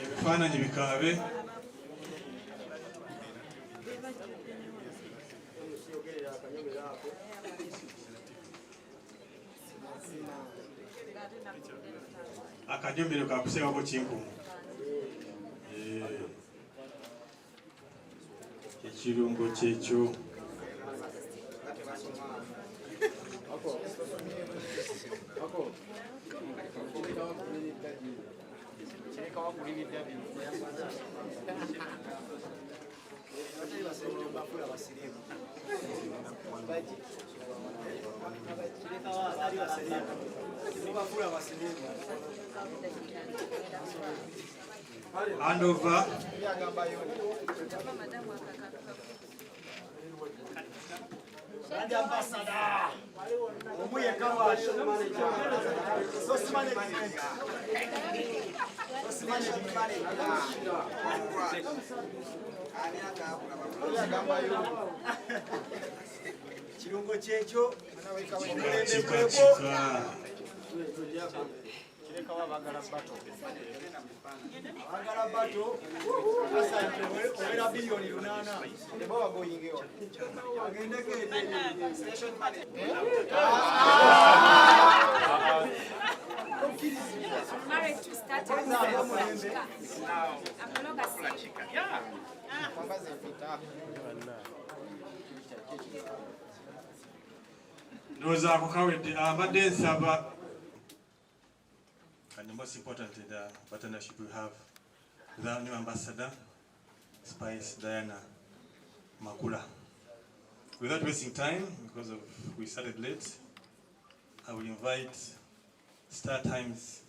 Ebifaananyi bikaabe. Akajumiro kakuseekako kinkumu. Eh. Ekirungo kyekyo. Hand over. Brand ambassador. Omu yekka bw'ati. Source management. Source management. Kirungo kyekyo. Omulembe gwegwo. Kirekawo abagala bato. Abagala bato. Obeera biliyoni 8. Agendeko eri. Married to Star Times. I'm no longer single. Ndowooza ako kawedde. Abadde nsaba, and the most importantly, the partnership we have with our new ambassador, Spice Diana Makula. Without wasting time, because of we started late, I will invite Star Times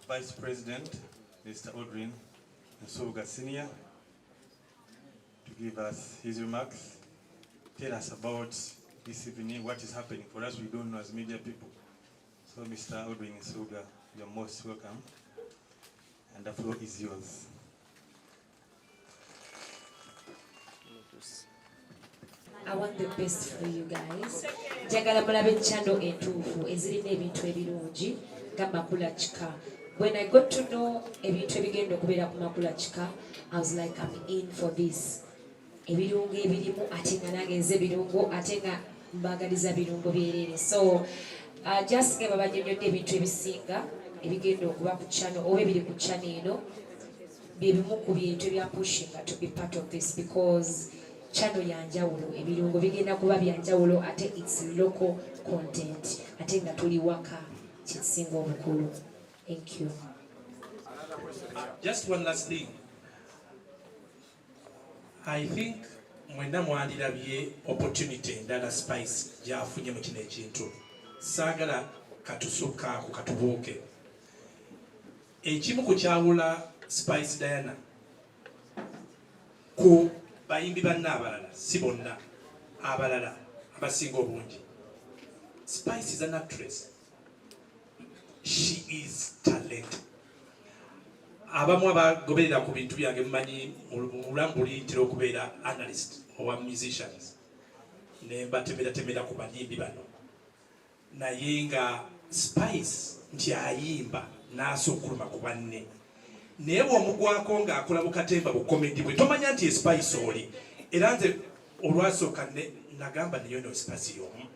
Vice President, Mr. Odrin Nsubuga Senior, to give us his remarks, tell us about this evening, what is happening for us, we don't know as media people. So Mr. Odrin Nsubuga, you're most welcome, and the floor is yours. I want the best for you guys. Njagala mulabe channel entuufu ezirina ebintu ebirungi nga Makula Kika. When I got to know ebintu ebigenda okubeera ku Makula Kika, I was like, I'm in for this. Ebirungo ebirimu ate nga nange nze birungo ate nga mbagaliza birungo byereere. So just nga babanyonyodde ebintu ebisinga ebigenda okuba ku channel oba ebiri ku channel eno bye bimu ku bintu ebya pushing to be part of this, because channel ya njawulo, ebirungo bigenda kuba bya njawulo ate it's local content ate nga tuli waka, kisinga obukulu. Thank you. Just one last thing. I think mwenna mwandirabye opportunity endala Spice gy'afunye mu kino ekintu. Saagala katusukkaako katubuuke. Ekimu ku kyawula Spice Diana ku bayimbi banne abalala, si bonna, abalala abasinga obungi, Spice is an actress. She is talented. Abamu abagoberera ku bintu byange mumanyi mu bulamu buli ntera okubeera analyst owa musicians, ne mbatemeratemera ku bayimbi bano, naye nga Spice nti ayimba n'asukkuluma ku banne, naye bw'omugwako ng'akola bukatemba bukomedi bwe tomanya nti Spice oli. Era nze olwasooka nagamba naye no Spice y'omu,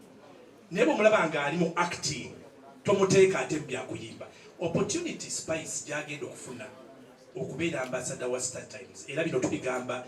naye bw'omulaba ng'ali mu acting tomuteeka ate mu byakuyimba. Opportunity Spice gy'agenda okufuna okubeera ambassador wa Star Times, era bino tubigamba.